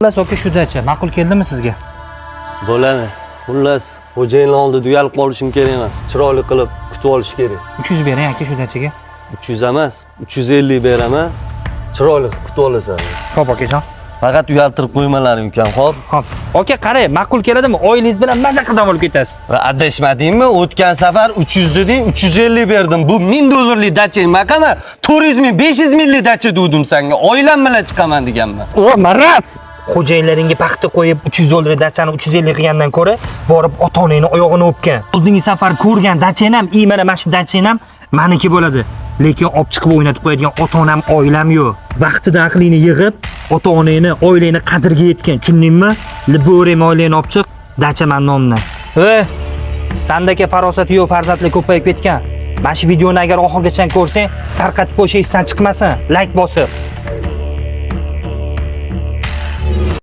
Xullas, aka, shu dacha ma'qul keldimi sizga? Bo'ladi. Xullas, xo'jayinlar oldida uyalib qolishim kerak emas. Chiroyli qilib kutib olish kerak. 300 bering, aka, shu dachaga. 300 emas, 350 beraman. Chiroyli qilib kutib olasan. Xo'p, akajon. Faqat uyaltirib qo'ymalaring, ukam, xo'p? Xo'p. Aka, qarang, ma'qul keladimi? Oilangiz bilan maza qilib dam olib ketasiz. Va adashmadingmi? O'tgan safar 300 deding, 350 berdim. Bu 1000 dollarlik dacha emakama, 400 ming, 500 minglik dacha dedim senga. Oilam bilan chiqaman deganman. O, maraz! Xo'jayinlaringga paxta qo'yib 300 dollarlik dachani 350 qilgandan ko'ra, borib ota-onangni oyog'ini o'pgan. Oldingi safar ko'rgan dachang ham, i mana shu dachang ham maniki bo'ladi. Lekin olib chiqib o'ynatib qo'yadigan ota-onam, oilam yo'q. Vaqtida aqlingni yig'ib, ota-onangni, oilangni qadriga yetgin, tushundingmi? Liborem oilangni olib chiq, dacha mani nomimdan. E, sandaka farosati yo'q farzandlar ko'payib ketgan. Mana shu videoni agar oxirigacha ko'rsang, tarqatib qo'yish esdan chiqmasin. Like bosib.